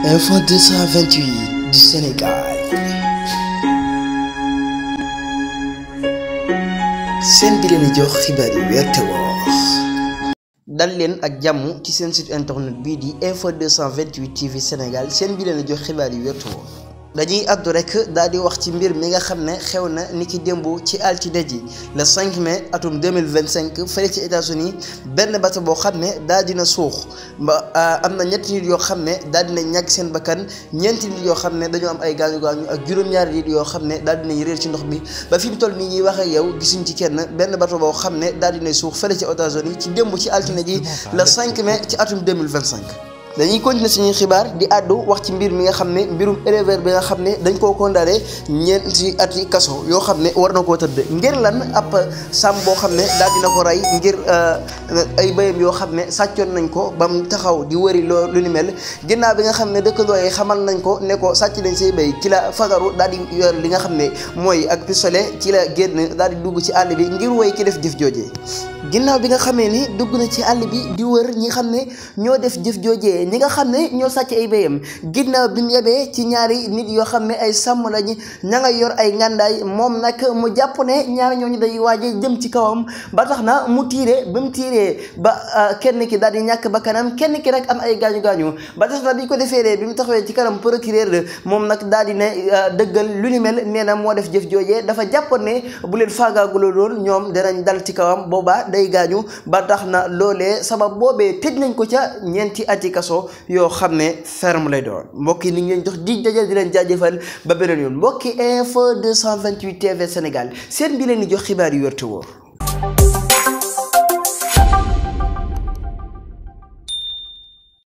Info 228 du Sénégal. seen bi leen jox xibaar yi wér te wóor. dal leen ak jàmm ci seen site internet bii di Info 228 TV Sénégal seen bi leen jox xibaar yi wér te wóor. dañuy àddu rek daal di wax ci mbir mi nga xam ne xew na ni ki démb ci altine ji le 5 mai atum 2025 fële ci États-Unis benn bato boo xam ne daal dina suux ba am na ñetti nit yoo xam ne daal dina ñàkk seen bakkan ñeenti nit yoo xam ne dañoo am ay gaañu gaañu ak juróom-ñaari nit yoo xam ne daal dinañ réer ci ndox bi ba fi mu toll nii ñuy wax ak yow gisuñ ci kenn benn bato boo xam ne daal dinay suux fële ci États-Unis ci démb ci altine ji le 5 mai ci atum 2025. dañuy continuer suñuy xibaar di àddu wax ci mbir mi nga xam ne mbirum éleveur bi nga xam ne dañ koo condamné ñeenti ati kaso yoo xam ne war na koo tëdd ngir lan ab sàmm boo xam ne daal dina ko rey ngir ay béyam yoo xam ne sàccoon nañ ko ba mu taxaw di wëri lu ni mel ginnaaw bi nga xam ne dëkkandoo yi xamal nañ ko ne ko sàcc nañ say béy ci la fagaru daal di yor li nga xam ne mooy ak pistolet ci la génn daal di dugg ci àll bi ngir woy ki def jëf joojee ginnaaw bi nga xamee ni dugg na ci àll bi di wër ñi xam ne ñoo def jëf joojee ñi nga xam ne ñoo sàcc ay béyam ginnaaw bi mu yebee ci ñaari nit yoo xam ne ay sàmm lañu ña nga yor ay ngàndaay moom nag mu jàpp ne ñaari ñooñu day waaje jëm ci kawam ba tax na mu tiire ba mu tiiree ba kenn ki daal di ñàkk ba kanam kenn ki rek am ay gaañu-gaañu ba tax na bi ko defeeree bi mu taxawee ci kanam procureur moom nag daal di ne dëggal lu ni mel nee na moo def jëf joojee dafa jàppoon ne bu leen faagaaguloo lool ñoom danañ dal ci kawam boobaa day gaañu ba tax na loolee sabab boobee tëj nañ ko ca ñeenti ati kaso yoo xam ne ferme lay doon mbokk yi ni ngi leen jox di dajal di leen jaajëfal ba beneen yoon mbokki Info 228 TV Sénégal seen bi leen di jox xibaar yu wér te wóor